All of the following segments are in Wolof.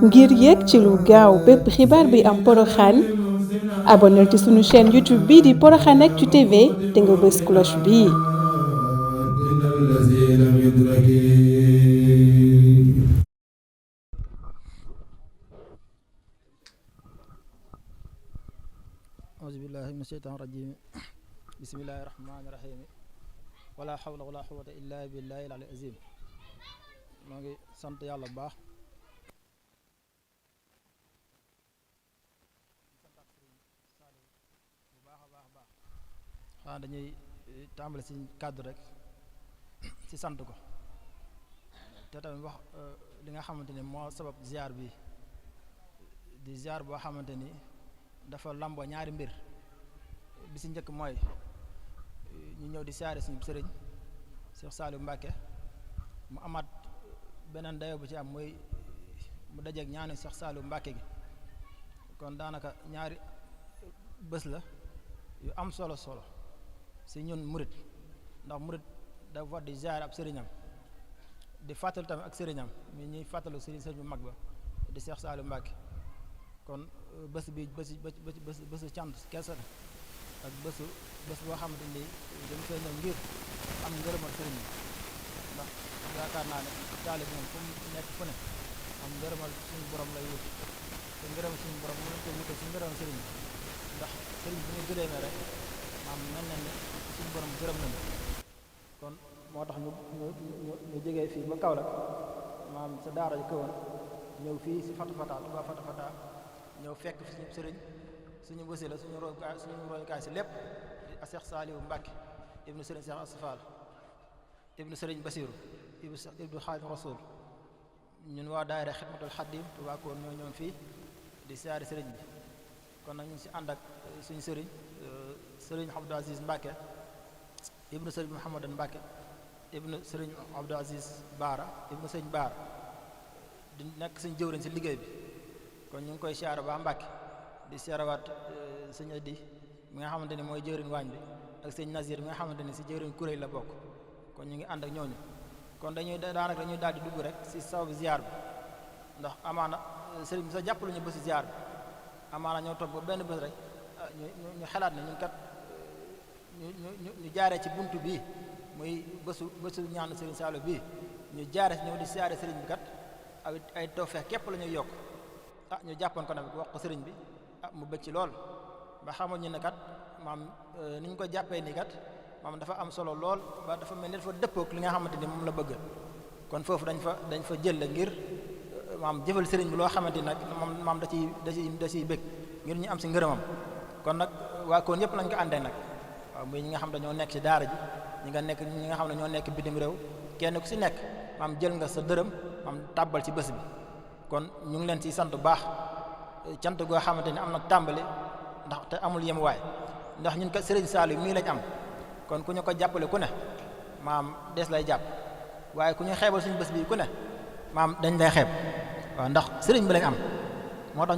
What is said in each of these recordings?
ngir yéeg ci lu gaaw bépp xibaar bi am Porokhane abonneel ci sunu chaîne YouTube bii di Porokhane Actu TV te nga bës cloche bii. auzu billahi mina sheytaan rajim bismillahi rahmaani rahim wala hawla wala quwwata illa billahi al azim. maa ngi sant yàlla bu baax xanaa dañuy tàmbale ci kàddu rek ci sant ko te tamit wax li nga xamante ni moo sabab ziar bi di ziar boo xamante ni dafa lamboo ñaari mbir bi ci njëkk mooy ñu ñëw di siyaare suñu sëriñ Cheikh Saliou Mbacké mu amaat beneen dayo bu ci am mooy mu dajeeg ñaani Cheikh Saliou Mbacké gi kon daanaka ñaari bés la yu am solo si ñun murit ndax murit dafa war di ziyaare ab sëriñam di fàttalu tamit ak sëriñam mi ñuy fàttalu sëriñ bu mag ba di Cheikh Saliou Mbacké kon bés bi bésu cant keese la ak bés boo xamante ni dañ fay ñëw ngir am ngërëmal sëriñ bi ndax yaakaar naa ne taalib moom fu mu nekk fu ne am ngërëmal suñu borom lay wut te ngërëmal suñu borom mu lañ ko wute si ngërëmal sëriñ bi ndax sëriñ bi ñu gërëmee rek maam mel na ne suñu borom gërëm nañu kon moo tax ñu jógee fii ba Kaolack maam sa daara ji kawoon ñëw fii si Fatafata Touba Fatafata ñëw fekk fi suñu sëriñ suñu wasila suñu royukaay si lépp di Cheikh Saliou Mbacké ibnu sëriñ Cheikh Asfal ibnu sëriñ Basiru ibnu Xaadim Rasul ñun waa daayira Xidmatul Xadim Touba koon ñoo ñoom fii di siyaare sëriñ bi kon nag ñu ngi si ànd ak suñu sëriñ Abdou Aziz Mbacké ibnu sëriñ Mouhamadan Mbacké ibnu sëriñ Abdou Aziz Baara ibnu sëriñ Baara di nekk suñu jëwriñ si liggéey bi kon ñu ngi koy siyaare ba Mbacké di siyaarawaat sëñ Adi mi nga xamante ni mooy jëwriñ waañ bi ak sëñ Nazir mi nga xamante ni si jëwriñ kuréel la bokk kon ñu ngi ànd ak ñooñu kon dañuy daal di dugg rek si sababu ziar bi ndax amaana sëriñ bi sax jàppalu ñu bési ziar bi amaana ñoo toog ba benn bés rek ñu xalaat ne ñun kat ñu jaaree ci buntu bii muy bésu ñaanu sëriñ Saliou bii ñu jaaree si ñëw di siyaare sëriñ bi kat ay tawfeex képp la ñuy yokk ñu jàppoon ko nag wax ko sëriñ bi mu bëgg ci lool ba xamoon ñu ne kat maam ni ñu ko jàppee nii kat maam dafa am solo lool ba dafa mel ni dafa dëppook li nga xamante ni moom la bëgg kon foofu dañ fa jël ngir maam jëfal sëriñ bi loo xamante ni nag maam da ciy bëgg ngir ñu am si ngërëmam kon nag waa koon yëpp lañ ko àndee nag waaw muy ñi nga xam dañoo nekk ci daara ji ñi nga xam ne ñoo nekk bitim réew kenn ku si nekk maam jël nga sa dërëm maam tàbbal ci bés bi kon ñu ngi leen ciy sant bu baax cant goo xamante ni am na tàmbali ndax te amul yemuwaay ndax ñun kat sëriñ Saliou mii lañ am kon ku ñu ko jàppale ku ne maam des lay jàpp waaye ku ñu xeebal suñu bés bi ku ne maam dañ lay xeeb waaw ndax sëriñ bi lañ am moo tax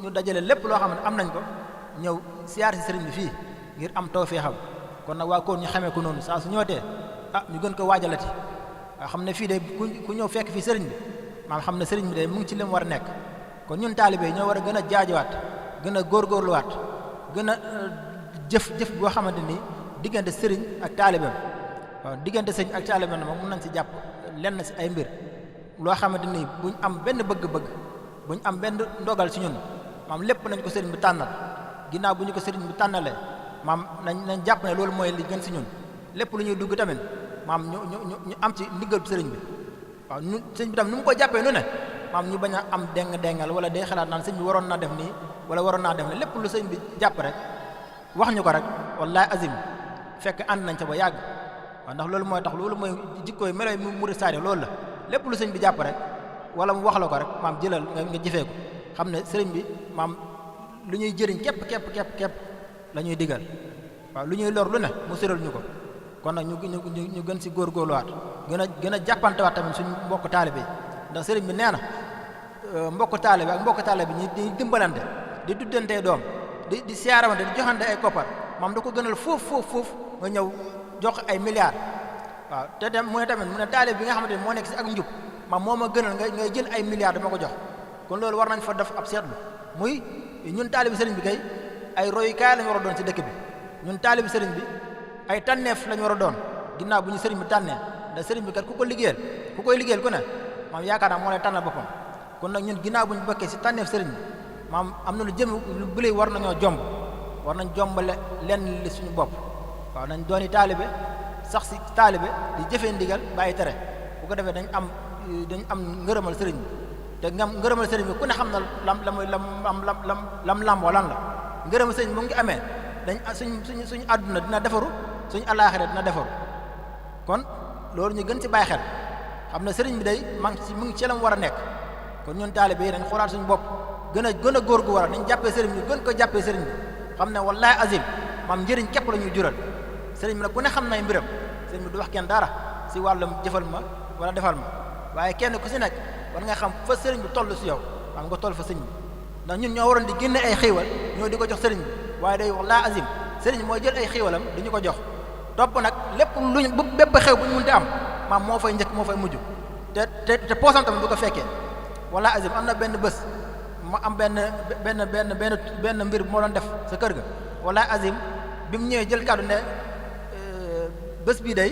ñu dajale lépp loo xam ne am nañ ko ñëw siyaar si sëriñ bi fii ngir am tawfeexam kon nag waa koon ñu xamee ko noonu saa su ñëwatee ñu gën ko waajalati waaw xam ne fii de ku ñëw fekk fii sëriñ bi maam xam ne sëriñ bi de mu ngi ci li mu war a nekk kon ñun taalibe ñoo war a gën a jaajuwaat gën a góorgóorluwaat gën a jëf boo xamante ni diggante sëriñ ak taalibeem waaw diggante sëriñ ak taalibeem moom mun nañ si jàpp lenn si ay mbir loo xamante ni buñ am benn bëgg-bëgg buñ am benn ndogal si ñun maam lépp nañ ko sëriñ bi tànnal ginnaaw bu ñu ko sëriñ bi tànnalee maam nañ jàpp ne loolu mooy li gën si ñun lépp lu ñuy dugg tamit maam ñu am ci ndigal sëriñ bi waaw ñu sëriñ bi tam nu mu ko jàppee nu ne maam ñu bañ a am dengal wala day xalaat naan sëñ bi waroon naa def nii wala waroon naa def ne lépp lu sëñ bi jàpp rek wax ñu ko rek wallahi azim fekk ànd nañ ca ba yàgg waaw ndax loolu mooy tax loolu mooy jikkooy meloy murid saadiq loolu la lépp lu sëñ bi jàpp rek wala mu wax la ko rek maam jëlal nga jëfee ko xam ne sëriñ bi maam lu ñuy jëriñ képp la ñuy digal waaw lu ñuy lor lu ne mu sëral ñu ko kon nag ñu gën si góorgóorluwaat gën a jàppantewaat tamit suñu mbokk taalibe yi ndax sëriñ bi nee na mbokk taalibe ak mbokk taalibe bi ñi dimbalante di duddantee doom di siyaaramante di joxante ay koppar maam da ko gënal foofu nga ñëw jox ay milliards waaw te dem mu ne tamit mu ne taalibe bi nga xamante ne moo nekk si ak njub maam moo ma gënal ngay jël ay milliards dama ko jox kon loolu war nañ fa def ab seetlu muy ñun taalibi sëriñ bi kay ay royukaay lañu war a doon ci dëkk bi ñun taalibi sëriñ bi ay tànneef lañu war a doon ginnaaw bu ñu sëriñ bi tànnee da sëriñ bi kat ku koy liggéeyal ku ne maam yaakaar naa moo lay tànnal boppam kon nag ñun ginnaaw bu ñu bokkee ci tànneef sëriñ bi maam am na lu jëm lu bële war nañoo jomb war nañ jombale lenn li suñu bopp waaw nañ dooni taalibe sax ci taalibe di jëfee ndigal bàyyi tere bu ko defee dañ am ngërëmal sëriñ bi te ngërëmal sëriñ bi ku ne xam na lam lamboo lan la ngërëmal sëriñ bi mu ngi amee dañ suñu àdduna dina defaru suñu alaaxira dina defaru kon loolu ñu gën ci bàyyi xel xam ne sëriñ bi day mu ngi ci la mu war a nekk kon ñun taalibe yi dañ xoolaat suñu bopp gën a góor gu war a nañ jàppee sëriñ bi gën ko jàppee sëriñ bi xam ne wallahi azim maam njëriñ képp la ñuy jural sëriñ bi nag ku ne xam nay mbiram sëriñ bi du wax kenn dara si wàllum jëfal ma wala defal ma waaye kenn ku si nekk war nga xam fa sëriñ bi toll si yow maam nga toll fa sëriñ bi ndax ñun ñoo waroon di génne ay xiiwal ñoo di ko jox sëriñ bi waaye day wallahi azim sëriñ mooy jël ay xiiwalam di ñu ko jox topp nag lépp bépp xew bu ñu mënti am maam moo fay njëkk moo fay mujj te poosam tamit du ko fekkee wallahi azim am na benn bés mu am benn mbir bu moo doon def sa kër ga wallahi azim bi mu ñëwee jël kàddu ne bés bii day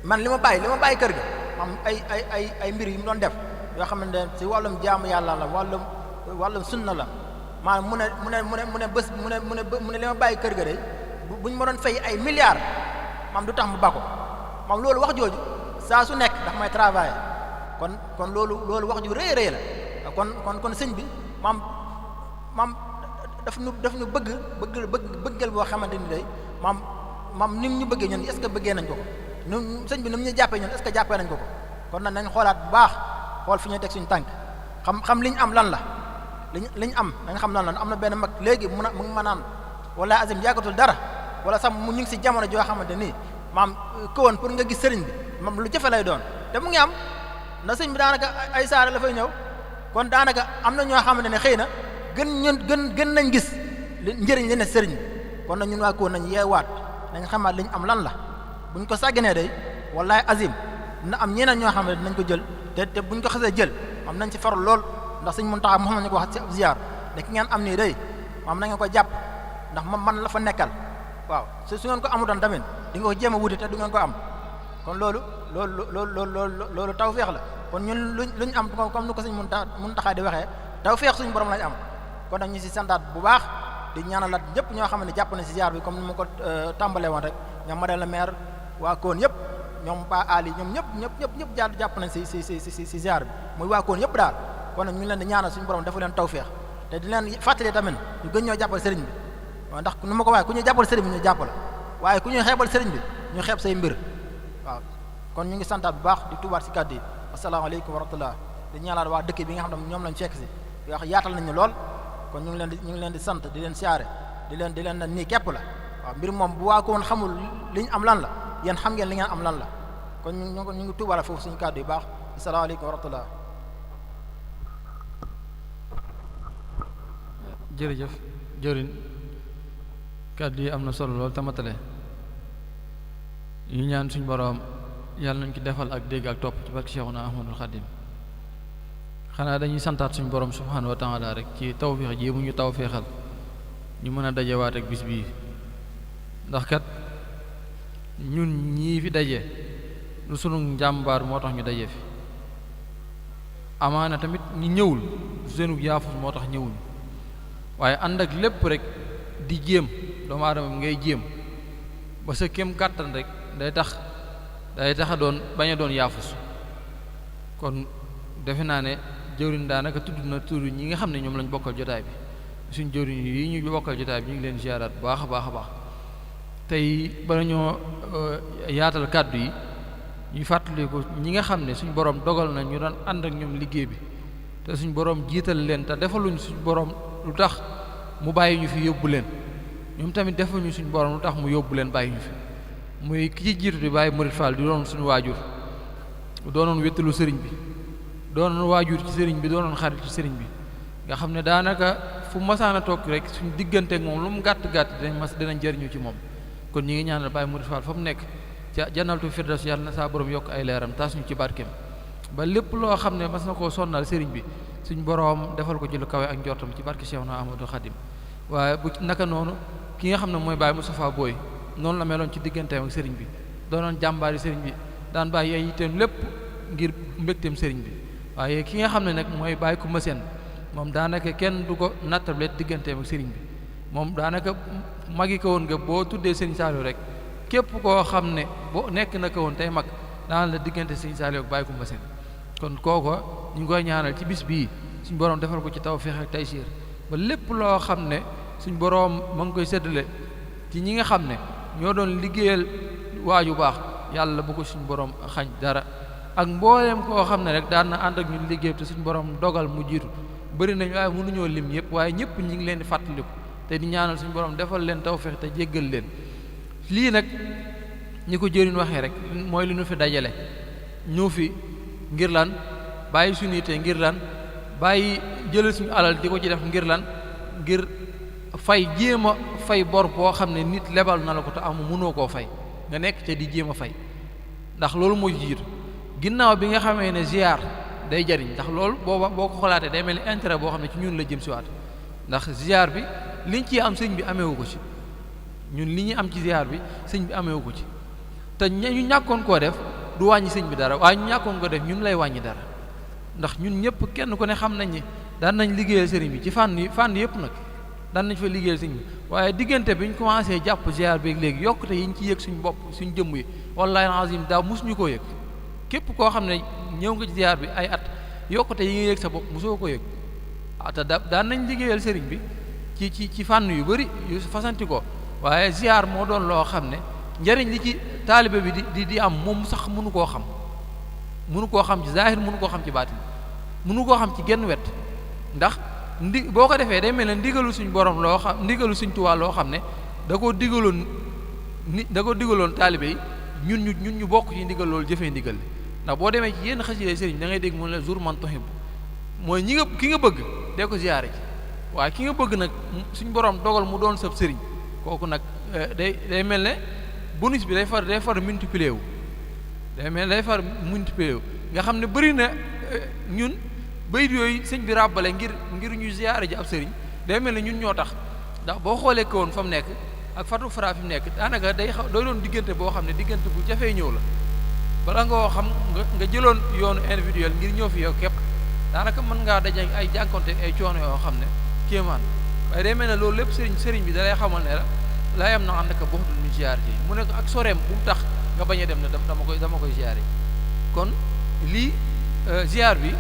man li ma bàyyi kër ga am ay mbir yu mu doon def yoo xam ne ci wàllum jaamu yàlla la wàllum sunna la maanaam mu ne bés mu ne li ma bàyyi kër ga day buñ ma doon fay ay milliards maam du tax mu bako maam loolu wax jooju saa su nekk ndax may travailler kon loolu wax ju rëy la kon sëñ bi maam daf ñu bëggal boo xamante ni day maam ni ñu bëggee ñun est-ce que bëggee nañ ko ñun sëñ bi ni mu ñu jàppee ñun est-ce que jàppee nañ ko kon nag nañ xoolaat bu baax xool fi ñuy teg suñu tànk xam li ñu am lan la li ñu am da nga xam lan la am na benn mag léegi mu ngi ma naan wala azim yàggatul dara wala sax ñu ngi si jamono joo xamante nii maam këwoon pour nga gis sëriñ bi maam lu jafe lay doon te mu ngi am na sëñ bi daanaka ay saara la fay ñëw kon daanaka am na ñoo xamante ne xëy na gën nañ gis njëriñ li ne sëriñ bi kon nag ñun waa këwoon nañ yeewaat nañ xamaat li ñu am lan la buñ ko sàgganee day wallahi azim na am ñeneen ñoo xam ne dinañ ko jël te buñ ko xasee jël am nañ ci farul lool ndax sëñ Muntaxa moo xam ne ñu ko wax ci ziar ne ki ngeen am nii day maam na ngeen ko jàpp ndax man la fa nekkal waaw su ngeen ko amutoon tamit di nga ko jéem a wuti te du ngeen ko am kon loolu tawfeex la kon ñun luñ am comme ni ko sëñ Muntaxa di waxee tawfeex suñu borom lañ am kon nag ñu si santaat bu baax di ñaanalaat ñëpp ñoo xam ne jàpp nañ si ziar bi comme ni ma ko tàmbalee woon rek ñoom madame la maire waa Koon yëpp ñoom Pa Ali ñoom ñëpp jàpp nañ si ziar bi muy waa Koon yëpp daal kon nag ñu leen di ñaanal suñu borom dafa leen tawfeex te di leen fàttali tamit ñu gën ñoo jàppal sëriñ bi waaw ndax nu ma ko waxee ku ñuy jàppal sëriñ bi ñu jàppal waaye ku ñuy xeebal sëriñ bi ñu xeeb say mbir waaw kon ñu ngi santaat bu baax di tubaat si kàddu yi asalaamaaleykum wa rahmatullah di ñaanal waa dëkk bi nga xam ne ñoom lañ fekk si wax yaatal nañu lool kon ñu ngi leen di sant di leen siyaare di leen na nii képp la waaw mbir moom bu waa ko woon xamul li ñu am lan la yéen xam ngeen li ngeen am lan la kon ñu ngi tuubal foofu suñu kàddu yu baax asalaamaaleykum wa rahmatullah jërëjëf jëriñ kàddu yi am na solo lool tamatale ñu ñaan suñu boroom yàlla nañ ci defal ak dégg ak topp ci barke Cheikhuna Ahmadul Khadim xanaa dañuy santaat suñu boroom subhanahu wa taala rek ci tawféex ji mu ñu tawféexal ñu mën a dajewaat ak bis bii ndax kat ñun ñii fi daje lu sunu njàmbaar moo tax ñu daje fi amaana tamit ñi ñëwul seenu yaafus moo tax ñëwuñ waaye ànd ak lépp rek di jéem doomu aadama bi ngay jéem ba sa kem kàttan rek day tax a doon bañ a doon yaafus kon defe naa ne jëwriñ daanaka tudd na tur ñi nga xam ne ñoom lañ bokkal jotaay bi suñ jëwriñ yi ñu bokkal jotaay bi ñu ngi leen ziaraat bu baax a baax a baax tey bala ñoo yaatal kàddu yi ñuy fàttaliku ñi nga xam ne suñ borom dogal na ñu doon ànd ak ñoom liggéey bi te suñ borom jiital leen te defaluñ suñ borom lu tax mu bàyyi ñu fi yóbbu leen ñoom tamit defaluñu suñ borom lu tax mu yóbbu leen bàyyi ñu fi muy ki ci jiitu di bàyyi Murid Fall di doon suñu waajur doonoon wéttalu sëriñ bi doonoon waajur ci sëriñ bi doonoon xarit ci sëriñ bi nga xam ne daanaka fu masaana toog rek suñu diggante ak moom lu mu gàtt gàtt dinañ jëriñu ci moom kon ñi ngi ñaanal bàyyi Murid Fall fa mu nekk ca jannatu firdaws yàlla na saa borom yokk ay leeram taas ñu ci barkeem ba lépp loo xam ne mas na koo sonnal sëriñ bi suñ boroom defal ko ci lu kawe ak njortam ci barke Cheikh na Ahmadou Khadim waaye bu naka noonu ki nga xam ne mooy Baye Moustapha Boy noonu la meloon ci digganteem ak sëriñ bi doonoon jàmbaari sëriñ bi daan bàyyi ay yitteem lépp ngir mbégteem sëriñ bi waaye ki nga xam ne nag mooy Baye Coumba Sène moom daanaka kenn du ko nattable digganteem ak sëriñ bi moom daanaka magi ko woon nga boo tuddee sëriñ Saliou rek képp koo xam ne boo nekk na ko woon tey mag daan la diggante sëriñ Saliou ak Baye Coumba Sène kon kooko ñu ngi koy ñaanal ci bis bii suñ boroom defal ko ci tawfeex ak taysiir ba lépp loo xam ne suñ boroom ma ngi koy séddale ci ñi nga xam ne ñoo doon liggéeyal waaju baax yàlla bu ko suñ boroom xañ dara ak mbooleem koo xam ne rek daan na ànd ak ñun liggéey te suñ boroom dogal mu jiitu bëri nañ waaye mënuñoo lim yëpp waaye ñëpp ñi ngi leen di fàttaliku te di ñaanal suñ boroom defal leen tawfeex te jéggal leen lii nag ñi ko jëriñ waxee rek mooy li ñu fi dajale ñëw fi ngir lan bàyyi suñu yite ngir lan bàyyi jëlal suñu alal di ko ci def ngir lan ngir jéem a fay bor boo xam ne nit lebal na la ko te amu mënoo koo fay nga nekk te di jéem a fay ndax loolu moo jiitu ginnaaw bi nga xamee ne ziar day jariñ ndax loolu booba boo ko xalaatee day mel ni intérêt boo xam ne ci ñun la jëm si waat ndax ziar bi liñ ci am sëñ bi ameewu ko ci ñun li ñu am ci ziar bi sëñ bi ameewu ko ci te ñu ñàkkoon koo def du wàññi sëñ bi dara waaye ñu ñàkkoon ko def ñun lay wàññi dara ndax ñun ñëpp kenn ku ne xam nañ ni daan nañ liggéeyal sëriñ bi ci fànn yëpp nag daan nañ fa liggéeyal sëriñ bi waaye diggante bi ñu commencé jàpp ziar bi léegi yokkute yi ñu ci yëg suñ bopp suñ jëmm yi wallahi azim daa mosuñu koo yëg képp koo xam ne ñëw nga ci ziar bi ay at yokkute yi nga yëg sa bopp mosoo ko yëg te daan nañ liggéeyal sëriñ bi ci fànn yu bari yu fasanti ko waaye ziar moo doon loo xam ne njariñ li ci taalibe bi di am moom sax mënu koo xam ci zahir mënu koo xam ci baatin mënu koo xam ci genn wet ndax boo ko defee day mel ne ndigalu suñ borom loo xam ndigalu suñ Tuubaa loo xam ne da ko digaloon taalibe yi ñun ñu bokk ci ndigal loolu jëfee ndigal li ndax boo demee ci yenn xasida sëriñ da ngay dégg mu ne la jour man tuhib mooy ki nga bëgg dee ko ziyaare ci waaye ki nga bëgg nag suñ borom dogal mu doon sab sëriñ kooku nag day mel ne bonus bi day far multiplier wu day mel ne day far multiplier wu nga xam ne bëri na ñun bayit yooyu sëñ bi ràbbale ngir ñu ziyaare ji ab sëriñ day mel ne ñun ñoo tax ndax boo xoolee ko woon fa mu nekk ak Fatou Fra fi mu nekk daanaka day doon diggante boo xam ne diggante bu jafee ñëw la bala nga xam nga jëloon yoonu individuel ngir ñëw fi yow képp daanaka mën ngaa daje ay jànkonte ay coono yoo xam ne kéemaan waaye day mel ne loolu lépp sëriñ bi da lay xamal ne la laa yam na ànd ak boo ñu ziyaar ji mu ne ko ak soreem bu mu tax nga bañ a dem ne dama koy ziyaar yi kon lii ziyaar bi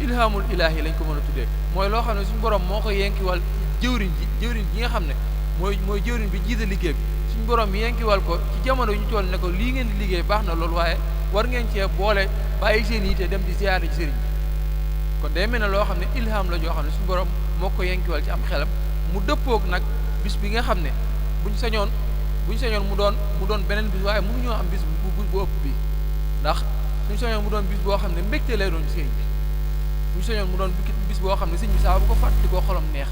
ilhamul ilaahi lañ ko mën a tuddee mooy loo xam ne suñu borom moo ko yenkiwal jëwriñ ji nga xam ne mooy jëwriñ bi jiite liggéey bi suñu borom yenkiwal ko ci jamono yu ñu toll ne ko lii ngeen di liggéey baax na loolu waaye war ngeen cee boole bàyyi seen yite dem di ziyaar ci sëriñ bi kon day mel ne loo xam ne ilham la joo xam ne suñu borom moo ko yenkiwal ci am xelam mu dëppoog nag bis bi nga xam ne buñ sañoon mu doon beneen bis waaye mënuñoo am bis bu ëpp bi ndax suñ sañoon mu doon bis boo xam ne mbégte lay doon sëriñ bi buñ sañoon mu doon bis boo xam ne sëñ bi saa bu ko fàttalikoo xolam neex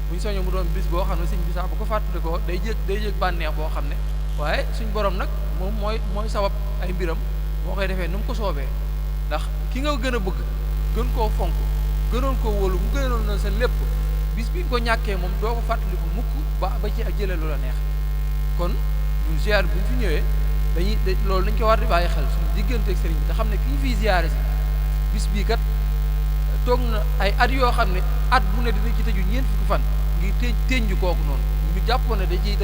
buñ sañoon mu doon bis boo xam ne sëñ bi saa bu ko fàttalikoo day yëg bànneex boo xam ne waaye suñ borom nag moom mooy sabab ay mbiram moo koy defee nu mu ko soobee ndax ki nga gën a bëgg gën koo fonk gënoon koo wóolu mu gënoon na sa lépp bis bi nga ko ñàkkee moom doo ko fàttaliku mukk ba ci ak jëlee lu la neex kon ñun ziar bi ñu fi ñëwee loolu dañ ko war di bàyyi xel suñu diggante ak sëriñ bi te xam ne ki ñu fiy ziare si bis bii kat toog na ay at yoo xam ne at bu ne dina ci tëju ñeent fukki fan ngir tënju kooku noonu ñu jàppoon ne dañuy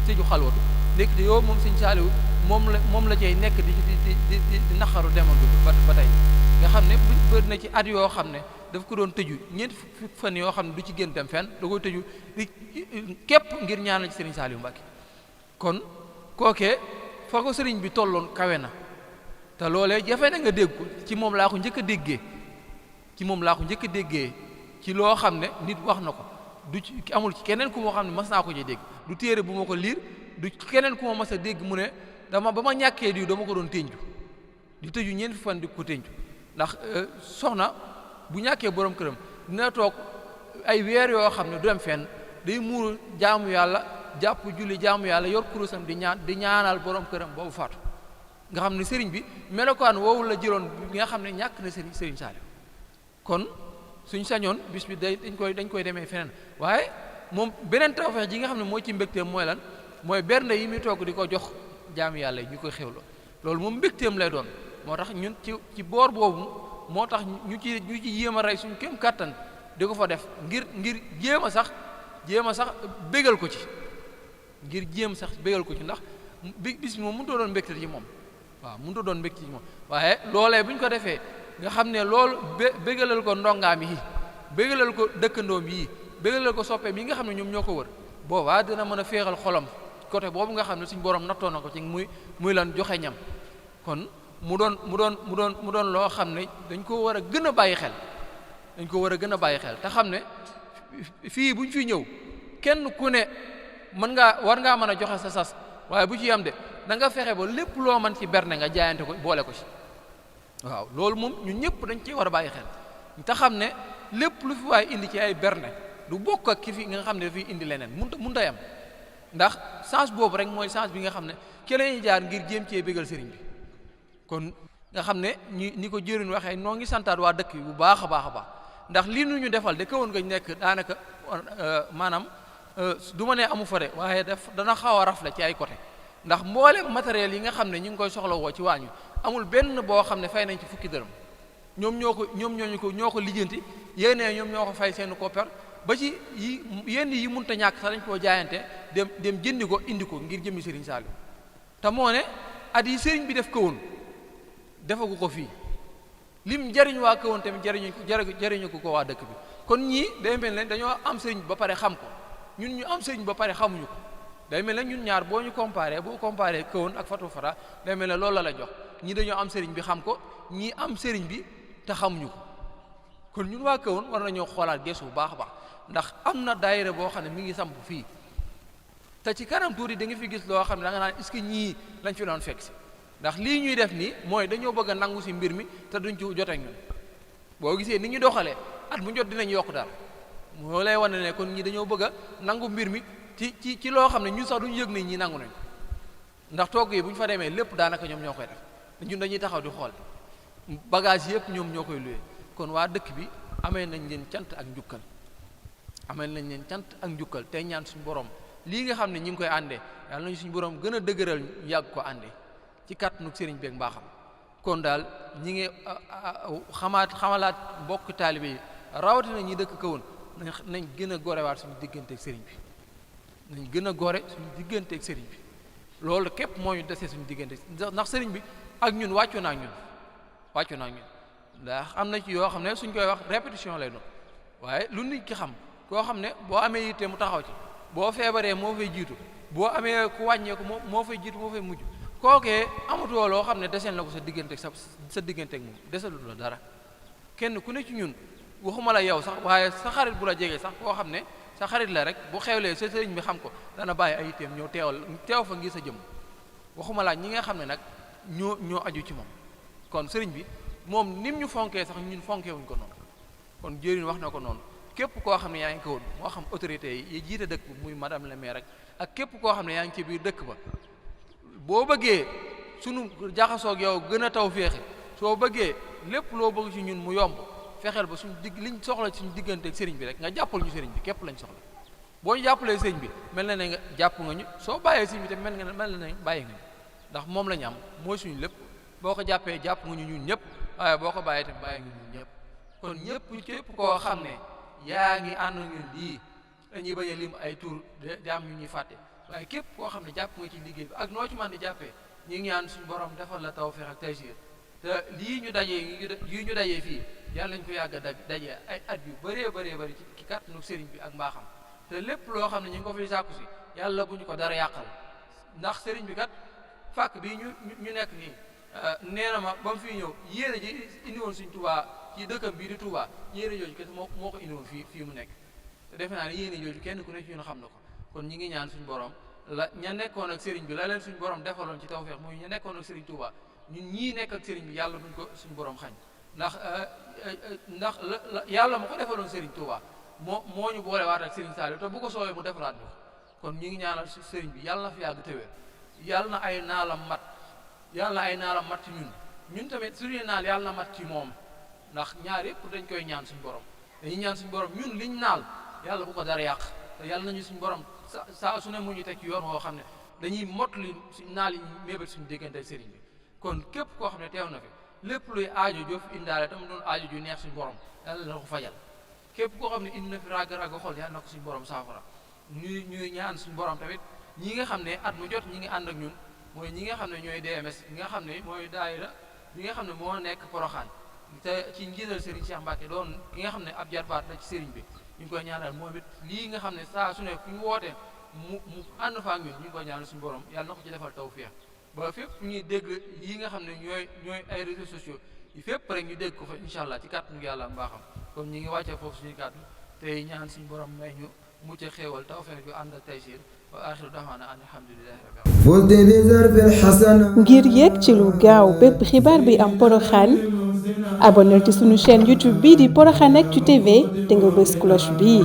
tëju xalwatu nekk te yow moom sëñ Saaliwu moom la cay nekk di naqaru demal ba tey nga xam ne bëri na ci at yoo xam ne daf ko doon tëju ñeent fukki fan yoo xam ne du ci génn dem fenn da koy tëju képp ngir ñaanal ci sëriñ Saaliwu Mbàkke kon kookee fa ko sëriñ bi tolloon kawe na te loolee jafe na nga dégg ko ci moom laa ko njëkk a déggee ci loo xam ne nit wax na ko du ci amul ci keneen ku moo xam ne mas naa ko ci dégg du téere bu ma ko liir du keneen ku ma mas a dégg mu ne ba ma ñàkkee diw dama ko doon tënju di tëju ñeent fan di ko tënju ndax soxna bu ñàkkee borom këram dina toog ay weer yoo xam ne du dem fenn day muur jaamu yàlla jàpp julli jaamu yàlla yor kurusam di ñaanal borom këram boobu faatu nga xam ne sëriñ bi melokaan woowu la jëloon bi nga xam ne ñàkk na sëriñ Saliou kon suñ sañoon bis bi dañ koy demee feneen waaye moom beneen tawfeex ji nga xam ne mooy ci mbégteem mooy lan mooy bernde yi muy togg di ko jox jaam yàlla yi ñu koy xewloo loolu moom mbégteem lay doon moo tax ñun ci boor boobu moo tax ñu ci jéem a rey suñu kéem kàttan di ko fa def ngir jéem a sax bégal ko ci ngir jéem sax bégal ko ci ndax bis bi moom mënutoo doon mbégte ci moom waaw mënutoo doon mbégte ci moom waaye loolee bu ñu ko defee nga xam ne loolu bégalal ko ndongaam yi bégalal ko dëkkandoom yi bégalal ko soppeem yi nga xam ne ñoom ñoo ko wër boobaa dina mën a féexal xolam côté boobu nga xam ne suñu borom nattoo na ko ci muy lan joxe ñam kon mu doon loo xam ne dañ ko war a gën a bàyyi xel te xam ne fii bu ñu fi ñëw kenn ku ne war ngaa mën a joxe sa sas waaye bu ci yam de da nga fexe ba lépp loo mën ci berne nga jaayante ko boole ko ci waaw loolu moom ñun ñëpp dañ ciy war a bàyyi xel te xam ne lépp lu fi waaye indi ci ay berne du bokk ak ki fi nga xam ne dafay indi leneen mun ta yam ndax chance boobu rek mooy chance bi nga xam ne ci la ñuy jaar ngir jéem cee bégal sëriñ bi kon nga xam ne ni ko jëriñ waxee noo ngi santaat waa dëkk bi bu baax a baax a baax ndax lii nu ñu defal de kawoon nga nekk daanaka maanaam du ma ne amu fa de waaye dana xaw a rafle ci ay côté ndax mboolem matériel yi nga xam ne ñu ngi koy soxla woo ci waañu amul benn boo xam ne fay nañ ci fukki dërëm ñoo ko lijjanti yéenee ñoom ñoo ko fay seen koppar ba ci yenn yi mënta ñàkk sax dañ koo jaayante dem jëndi ko indi ko ngir jëmmi Serigne Saliou te moo ne at yi Serigne bi def kawoon defagu ko fii lim jariñ waa kawoon tamit jariñu ko waa dëkk bi kon ñii day mel ne dañoo am Serigne ba pare xam ko ñun ñu am Serigne ba pare xamuñu ko day mel ne ñun ñaar boo comparé kawoon ak Fatou Fara day mel ne loolu la jox ñii dañoo am Serigne bi xam ko ñii am Serigne bi te xamuñu ko kon ñun waa kawoon war nañoo xoolaat geesu bu baax a baax ndax am na daayira boo xam ne mi ngi samp fii te ci kanam tuuti da nga fi gis loo xam ne da nga naan est-ce que ñii lañ fi doon fekk si ndax lii ñuy def nii mooy dañoo bëgg a nangu si mbir mi te duñ ci jot ak ñun boo gisee ni ñu doxalee at mu jot dinañ yokk dara moo lay wane ne kon ñi dañoo bëgg a nangu mbir mi ci loo xam ne ñun sax duñu yëg ne ñi nangu nañ ndax togg yi bu ñu fa demee lépp daanaka ñoom ñoo koy def ñun dañuy taxaw di xool bagage yëpp ñoom ñoo koy luye kon waa dëkk bi amee nañ leen cant ak njukkal tey ñaan suñu borom lii nga xam ne ñi ngi koy àndee yàlla nañu suñu borom gën a dëgëral ñu yàgg ko àndee ci kàttanu sëriñ beeg mbaaxam kon daal ñi ngi xamalaat mbokk taalibe yi rawatina ñi dëkk kawoon nañ gën a gorewaat suñu digganteeg sëriñ bi loolu képp moo ñu desee suñu diggante ndax sëriñ bi ak ñun wàccu naa ñun ndax am na ci yoo xam ne suñ koy wax répétition lay doon waaye lu nit ki xam koo xam ne boo amee yitte mu taxaw ci boo feebaree moo fay jiitu boo amee ku wàññeeku moo fay jiitu moo fay mujj kookee amatoo loo xam ne deseen la ko sa digganteeg moom desalul la dara kenn ku ne ci ñun waxuma la yow sax waaye sa xarit bu la jegee sax koo xam ne sa xarit la rek bu xewlee sa sëriñ bi xam ko dana bàyyi ay yitteem ñëw teew fa ngir sa jëm waxuma la ñi nga xam ne nag ñoo aju ci moom kon sëriñ bi moom nim ñu fonkee sax ñun fonkee wuñ ko noonu kon jëriñ wax na ko noonu képp koo xam ne yaa ngi ko woon moo xam autorité yi jiite dëkk muy madame le maire rek ak képp koo xam ne yaa ngi ci biir dëkk ba boo bëggee sunu jaxasoog yow gën a taw féexe soo bëggee lépp loo bëgg ci ñun mu yomb fexeel ba liñ soxla suñu diggante ak sëriñ bi rek nga jàppal ñu sëriñ bi képp lañ soxla boo ñu jàppalee sëriñ bi mel na ne nga jàpp nga ñu soo bàyyee sëriñ bi te mel na ne bàyyi nga ñu ndax moom la ñu am mooy suñu lépp boo ko jàppee jàpp nga ñu ñun ñëpp waaye boo ko bàyyee te bàyyi nga ñun ñëpp kon ñëpp képp koo xam ne yaa ngi ànd ñun lii dañuy bañ a lim ay tur di am ñu ñuy fàtte waaye képp koo xam ne jàpp nga ci liggéey bi ak noo ci mën di jàppee ñu ngi ñaan suñu borom defal la tawfeex ak taysiir te lii ñu dajee fii yàlla nañ ko yàgg a dajee ay at yu bëree bëri ci kàttanu sëriñ bi ak mbaaxam te lépp loo xam ne ñu ngi ko fiy sàkku si yàlla bu ñu ko dara yàqal ndax sëriñ bi kat fàkk bi ñu nekk nii nee na ma ba mu fiy ñëw yéene ji indi woon suñ Tuubaa ci dëkkam bii di Tuubaa yéene jooju kese moo ko indi woon fii mu nekk te defe naa ne yéene jooju kenn ku ne ci ñun xam na ko kon ñi ngi ñaan suñu borom ña nekkoon ak sëriñ bi la leen suñu borom defaloon ci tawfeex muy ña nekkoon ak sëriñ Tuubaa ñun ñii nekk ak sëriñ bi yàlla buñ ko suñu borom xañ ndax yàlla ma ko defaloon sëriñ Tuubaa moo ñu boole waat ak sëriñ Saliou te bu ko soowee mu defalaat ñu kon ñi ngi ñaanal sëriñ bi yàlla na fi yàgg te wér yàlla na ay naalam mat yàlla ay naalam mat ci ñun tamit suñuy naal yàlla na mat ci moom ndax ñaar yëpp dañ koy ñaan suñu borom dañuy ñaan suñu borom ñun liñ naal yàlla bu ko dara yàq te yàlla nañu suñu borom saa su ne mu ñu teg ci yoon woo xam ne dañuy mottali suñ naal yi mébét suñu déggante sëriñ bi kon képp koo xam ne teew na fi lépp luy aajo joo fi indaale tam doon aajo ju neex suñu borom yàlla na ko fajal képp koo xam ne indi na fi ràgg-ràgg xol yàlla na ko suñu borom saafara ñuy ñaan suñu borom tamit ñi nga xam ne at mu jot ñi ngi ànd ak ñun mooy ñi nga xam ne ñooy DMS ñi nga xam ne mooy daayira bi nga xam ne moo nekk Poroxaan te ci njiital Serigne Cheikh Mbacke doon ki nga xam ne ab jarbaat la ci Serigne bi ñu ngi koy ñaanal moom it lii nga xam ne saa su ne fu ñu wootee mu ànd fa ak ñun ñu ngi koy ñaanal suñu borom yàlla na ko ci defal tawfiix ba fépp ñuy dégg yi nga xam ne ñooy ay réseaux sociaux yi fépp rek ñu dégg ko fa incha allah ci kàttanu yàlla mbaaxam comme ñi ngi wàccee foofu suñuy kàddu tey ñaan suñu borom may ñu mucc xéewal tawfiix yu ànd ak taysiir wa axiru daxwaana an alhamdulillahi rabbil ngir yéeg ci lu gaaw bépp xibaar bi am Porokhane abonneel ci sunu chaîne YouTube bii di Porokhane-Actu TV te nga bës cloche bii